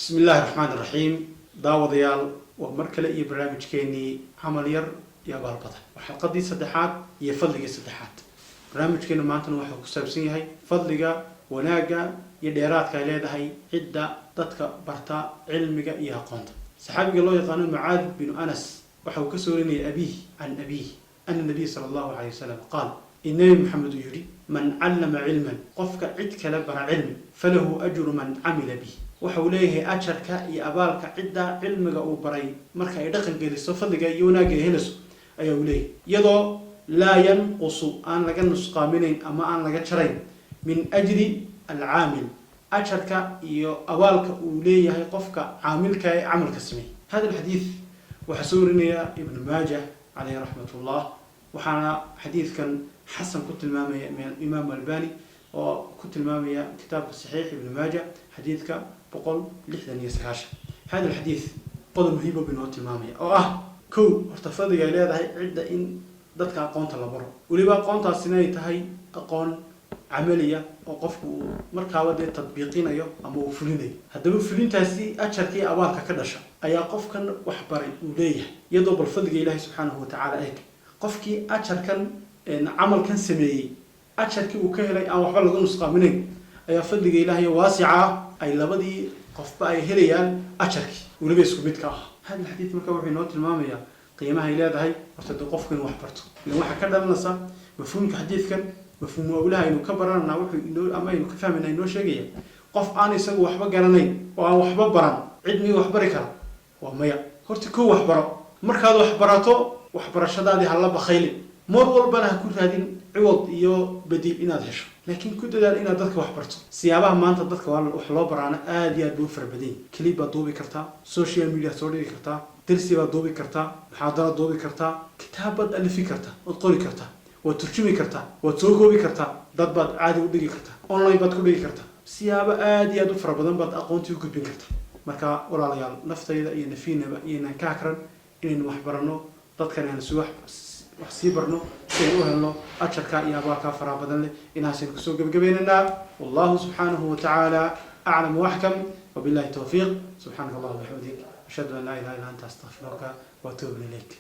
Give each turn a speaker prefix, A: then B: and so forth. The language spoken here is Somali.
A: Bismi illaahi raxmaan raxiim. Daawadayaal, waa mar kale iyo barnaamijkeenii Camal Yar iyo Abaal Badan. Waa xalqadii saddexaad iyo fadligii saddexaad. Barnaamijkeenu maantana waxuu ku saabsan yahay fadliga, wanaagga iyo dheeraadka ay leedahay cidda dadka barta cilmiga iyo aqoonta. Saxaabiga loo yaqaano Mucaad binu Anas waxa uu kasoo warinayay abiih can abiih ana nabiy sala allahu alayh wasalam qaal, in Nebi Maxamed uu yidhi: "Man callama cilman", qofka cid kale bara cilmi, "falahu ajru man camila bih", waxa uu leeyahay ajarka iyo abaalka cidda cilmiga uu baray marka ay dhaqan geliso. Fadliga iyo wanaagga ay helayso ayaa uu leeyahay, iyadoo laa yanqusu, aan laga nusqaaminayn ama aan laga jarayn, min ajri alcaamil, ajarka iyo abaalka uu leeyahay qofka caamilka ee camalka sameeyey. Hada alxadiid waxaa soo warinaya Ibnu Maajah caleyh raxmatullah, waxaana xadiidkan xasan ku tilmaamaya Imaam Albani oo ku tilmaamaya kitaabka Saxiix Ibnu Maaja, xadiidka 196. Hada alxadiid qodob muhiima buu inoo tilmaamaya, oo ah kow, horta fadliga ay leedahay cidda in dadka aqoonta la baro, weliba aqoontaasina ay tahay aqoon camaliya oo qofku uu markaaba dee tadbiiqinayo ama uu fulinayo. Haddaba fulintaasi ajarkii abaalka ka dhasha ayaa qofkan wax baray uu leeyahay, iyadoo bal fadliga Ilaahay subxaanahu watacaala eeg, qofkii ajarkan camalkan sameeyey ajarkii uu ka helay aan waxba lagu nusqaaminayn, ayaa fadliga Ilaahay waasica ah ay labadii qofba ay helayaan ajarkii, weliba isku mid ka ah. Hada xadiid marka wuxuu inoo tilmaamayaa qiimaha ay leedahay horta dee qofku inuu wax barto, ilan waxaa ka dhalanaysa mafhuumka xadiidkan, mafhuumu awlaha aynu ka barananaa, wuxuu inoo ama aynu ka fahmayna inoo sheegaya: qof aan isagu waxba garanayn oo aan waxba baran, cid miyuu wax bari kara? Waa maya. Horta kow wax baro. Markaad wax barato, waxbarashadaadii ha la bakhaylin, mar walbana ha ku raadin ciwad iyo badiil inaad hesho, laakiin ku dadaal inaad dadka wax barto. Siyaabaha maanta dadka wax loo baraana aad iyo aad buu u fara badan yahay. Clip baad duubi kartaa, social media soo dhigi kartaa, darsi baad duubi kartaa, muxaadara duubi kartaa, kitaab baad alifi kartaa, waad qori kartaa, waad turjumi kartaa, waad soo koobi kartaa, dad baad caadi u dhigi kartaa, online baad ku dhigi kartaa. Siyaabo aad iyo aad u fara badan baad aqoontii u gudbin kartaa. Marka walaalayaal, naftayda iyo nafiinaba iyoynaan ka hakran inaynu wax baranno, dadkan aynu si wax sii barno, si aynu u helno ajarka iyo abaalkaa faraha badan leh. Inahaasaynu kusoo gebagabaynaynaa. Wallahu subxaanahu watacaala aclam waxkam, wabillahi towfiiq. Subxaanaka allahuma bixamdik, ashhadu an laa ilaha illa anta, astaqfiruka waatuubu ilayk.